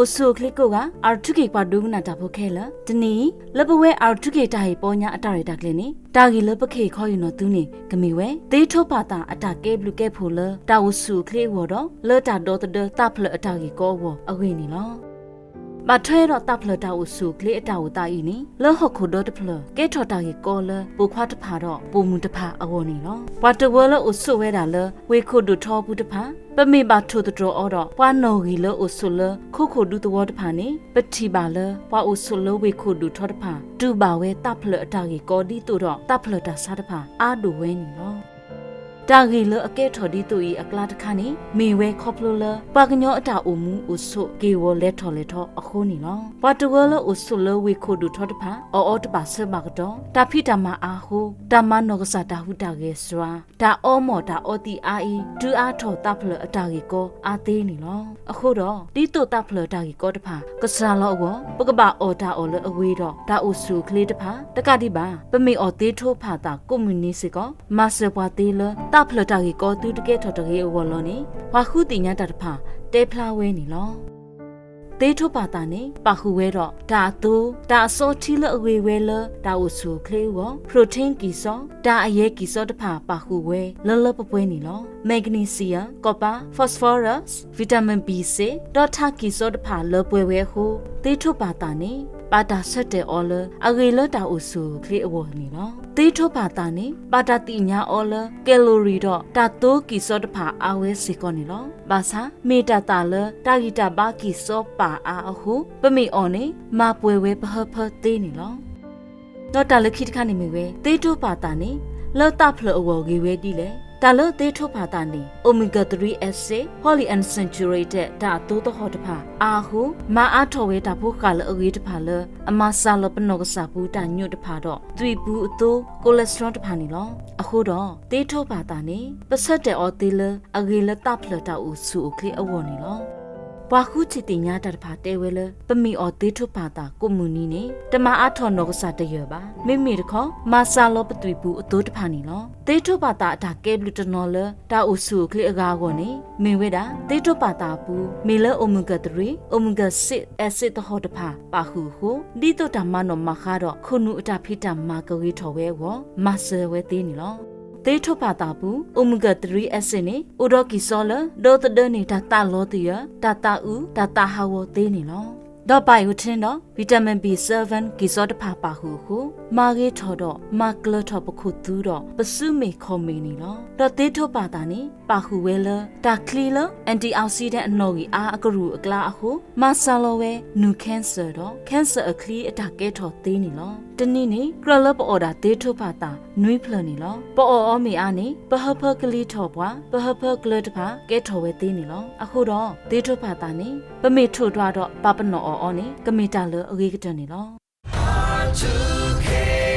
အိၣ်ဆူၣ်အိၣ်ချ့ကိးဂၤ R two K ပှၤဒိကနၣ်တၢ်ဖိခဲလၢာ်, တနံၤအံၤ လၢပဝဲ R two K တၢ်ဟ့ၣ်ပီညါအတၢ်ရဲၣ်တၢ်ကျဲၤန့ၣ် တၢ်ဂ့ၢ်လၢပကဟ့ၣ်ခီဟ့ၣ်နီၤသုန့ၣ် ကမ့ၢ်ဝဲ သ့ထိၣ်ဖးသးအတၢ်ကဲဘျုးကဲဖှိၣ်လၢတၢ်အိၣ်ဆူၣ်အိၣ်ချ့အဂီၢ်ဒီး လၢတၢ်ဒီသဒၢသးဖျၢၣ်အတၢ်ဂ့ၢ်ကီအဂီၢ်အဂ့ၢ်န့ၣ်လီၤ. ဘၣ်ထွဲဒီးသးဖျၢၣ်တၢ်အိၣ်ဆူၣ်အိၣ်ချ့အတၢ်အိၣ်သးအံၤန့ၣ် လၢဟီၣ်ခိၣ်ဒီတဖျၢၣ် ကဲထီၣ်တၢ်ဂ့ၢ်ကီလၢပိာ်ခွါတဖၣ်ဒီးပိာ်မုၣ်တဖၣ်အဂီၢ်န့ၣ်လီၤ. ပှၤတဝၢလၢအိၣ်ဆိးဝဲဒၣ်လၢဝ့ၢ်ခိၣ်ဒိၣ်ထီအပူၤတဖၣ် ပမ့ၢ်ဘၣ်ထိၣ်သတြီၤအီၤဒီး ပှၤနီၣ်ဂံၢ်လၢအိၣ်ဆိးလၢခိခိၣ်ဒူသဝီတဖၣ်န့ၣ် ပထံၣ်ဘၣ်လၢပှၤအိၣ်ဆိးလၢဝ့ၢ်ခိၣ်ဒိၣ်ထီတဖၣ် တူၢ်ဘၣ်ဝဲသးဖျၢၣ်အတၢ်ဂ့ၢ်ကီဒ်သိးဒီးသးဖျၢၣ်တၢ်ဆါတဖၣ်အါဒိၣ်ဝဲန့ၣ်လီၤ. တၢ်ဂ့ၢ်လၢအကဲထီၣ်ဒ်သိးအံၤအကျါတခါန့ၣ် မ့ၢ်ဝဲခီဖျိလၢ ပှၤကညီအတၢ်အိၣ်မူအိၣ်ဆိးက့ၢ်ဂီၤလဲၤထီၣ်လဲၤထီအဃိန့ၣ်လီၤ. ပှၤတဝၢလၢအိၣ်ဆိးလၢဝ့ၢ်ခိၣ်ဒိၣ်ထီတဖၣ် အီၣ်အီတဘၣ်ဆၢဘၣ်ကတီၢ် တၢ်ဖံးတၢ်မၤအါအဃိ တၢ်မၤနီၢ်ကစၢ်တၢ်ဟူးတၢ်ဂဲၤစှၤ တၢ်အီမိာ်တၢ်အီသံးအါအံၤ တုၤအါထီၣ်သးဖျၢၣ်အတၢ်ဂ့ၢ်ကီအါသ့န့ၣ်လီၤ. အဃိဒီး ဒ်သိးသးဖျၢၣ်အတၢ်ဂ့ၢ်ကီတဖၣ် ကစှၤလီၤအဂီၢ် ပကဘၣ်အီၣ်တၢ်အီၣ်လၢအဂ့ၤဒီးတၢ်အိၣ်ဆူၣ်အိၣ်ချ့တဖၣ် တကးဒံးဘၣ် ပမ့ၢ်အီၣ်သ့ထိၣ်ဖးသးကိးမုၢ်နံၤစ့ၢ်ကီး မၤစၢၤပှၤသ့လၢသးဖျၢၣ်တၢ်ဂ့ၢ်ကီသုတကဲထီၣ်တဂ့ၤအဂီၢ်လီၤန့ၣ် ပှၤဃုသ့ၣ်ညါတၢ်တဖၣ်တဲဖျါဝဲန့ၣ်လီၤ. သ့ထိၣ်ဖးသးန့ၣ် ပာ်ဃုာ်ဝဲဒီးတၢ်အသိ တၢ်အစီထံလၢအဂ့ၤဝဲလၢတၢ်အိၣ်ဆူၣ်အိၣ်ချ့အဂီၢ် protein ကံၢ်စီ တၢ်အယဲၢ်ကံၢ်စီတဖၣ်ပာ်ဃုာ်ဝဲလၢလၢပှဲၤပှဲၤန့ၣ်လီၤ. Magnesium, copper, phosphorus, vitamin B six ဒီးထးကံၢ်စီတဖၣ်လၢပှဲၤဝဲအဃိ သ့ထိၣ်ဖးသးန့ၣ် ဘၣ်တၢ်ဆၢတဲာ်အီၤလၢအဂ့ၤလၢတၢ်အိၣ်ဆူၣ်အိၣ်ချ့အဂီၢ်န့ၣ်လီၤ. သ့ထိၣ်ဖးသးန့ၣ် ဘၣ်တၢ်သ့ၣ်ညါအီၤလၢ calorie ဒီးတၢ်သိကံၢ်စီတဖၣ်အါဝဲစ့ၢ်ကီးန့ၣ်လီၤ. ဘၣ်ဆၣ် မ့ၢ်တၢ်သၣ်လၢတၢ်ဂံၢ်တၢ်ဘါကံၢ်စီပာ်အါအဃိ ပမ့ၢ်အီၣ်န့ၣ် မၤပှဲၤဝဲပဟၢဖၢသ့န့ၣ်လီၤ. ဒီးတၢ်လၢခံတခါန့ၣ်မ့ၢ်ဝဲ သ့ထိၣ်ဖးသးန့ၣ် လၢသးဖျၢၣ်အဂီၢ်ဂ့ၤဝဲဒ်လဲၣ်. တၢ်လၢသ့ထိၣ်ဖးသးန့ၣ် omega three acid polyunsaturated တၢ်အသိသဟီၣ်တဖၣ်အါအဃိ မၤအါထီၣ်ဝဲတၢ်ဖိဃာ်လၢအဂ့ၤတဖၣ်လၢ အမၤစှၤလီၤပနီၢ်ကစၢ်ပူၤတၢ်ညိးတဖၣ်ဒီး သွံၣ်ပူၤအသိ cholesterol တဖၣ်န့ၣ်လီၤ. အဃိဒီး သ့ထိၣ်ဖးသးန့ၣ် ပဆၢတဲာ်အီၤသ့လၢအဂ့ၤလၢသးဖျၢၣ်တၢ်အိၣ်ဆူၣ်အိၣ်ချ့အဂီၢ်န့ၣ်လီၤ. ပှၤဃုထံၣ်သ့ၣ်ညါတၢ်တဖၣ်တဲဝဲလၢ ပမ့ၢ်အီၣ်သ့ထိၣ်ဖးသးကိးမုၢ်နံၤန့ၣ် တမၤအါထီၣ်နီၢ်ကစၢ်တယၢၢ်ဘၣ်. မ့မ့ၢ်တခီ မၤစှၤလီၤပသွံၣ်ပူၤအသိတဖၣ်န့ၣ်လီၤ. သ့ထိၣ်ဖးသးအတၢ်ကဲဘျုးတနီၤလၢ တၢ်အိၣ်ဆူၣ်အိၣ်ချ့အဂၤအဂီၢ်န့ၣ် မ့ၢ်ဝဲဒၣ် သ့ထိၣ်ဖးသးအပူၤ မ့ၢ်လၢ omega three, omega six acid သဟီၣ်တဖၣ်ပာ်ဃုာ်အဃိ ဒ်သိးတၢ်မၤနီၣ်မၤဃါဒီး ခိၣ်နူာ်အတၢ်ဖံးတၢ်မၤကဂ့ၤထီၣ်ဝဲအဂီၢ် မၤစၢၤဝဲသ့န့ၣ်လီၤ. သ့ထိၣ်ဖးသးအပူၤ omega three acid န့ၣ် အိၣ်ဒီးကံၢ်စီလၢ ဒီသဒၢန့ၢ်တၢ်သးလီၤသယၢၢ်, တၢ်သးအုး, တၢ်သးဟးဂီၤသ့န့ၣ်လီၤ. ဒီး biotin ဒီး vitamin B seven ကံၢ်စီတဖၣ်ပာ်ဃုာ်အဃိ မၤဂ့ၤထီၣ်ဒီးမၤကျၢၤထီၣ်ပခိၣ်သူဒီး ပစုမ့ၢ်ခီၣ်မ့ၢ်န့ၣ်လီၤ. ဒီးသ့ထိၣ်ဖးသးန့ၣ် ပာ်ဃုာ်ဝဲလၢ တၢ်ချံလၢ antioxidant အနီၣ်ဂံၢ်အါအကရူၢ်အကျါအဃိ မၤစှၤလီၤဝဲနုၢ် cancer ဒီး cancer အချံအတၢ်ကဲထီၣ်သ့န့ၣ်လီၤ. တနံၤန့ၣ် ကြၢးလၢပအီၣ်ဒၣ်သ့ထိၣ်ဖးသးနွံဖျၢၣ်န့ၣ်လီၤ. ပအီၣ်အီၤမ့ၢ်အါန့ၣ် ပဟၢဖၢကလံၤထီၣ်ပှၤ ပဟၢဖၢကျၢၤတဖၣ်ကဲထီၣ်ဝဲသ့န့ၣ်လီၤ. အဃိဒီး သ့ထိၣ်ဖးသးန့ၣ် ပမ့ၢ်ထိၣ်ဒွးဒီးပာ်ပနီၣ်အီၤအီၤန့ၣ် ကမ့ၢ်တၢ်လၢအဂ့ၤကတၢၢ်န့ၣ်လီၤ.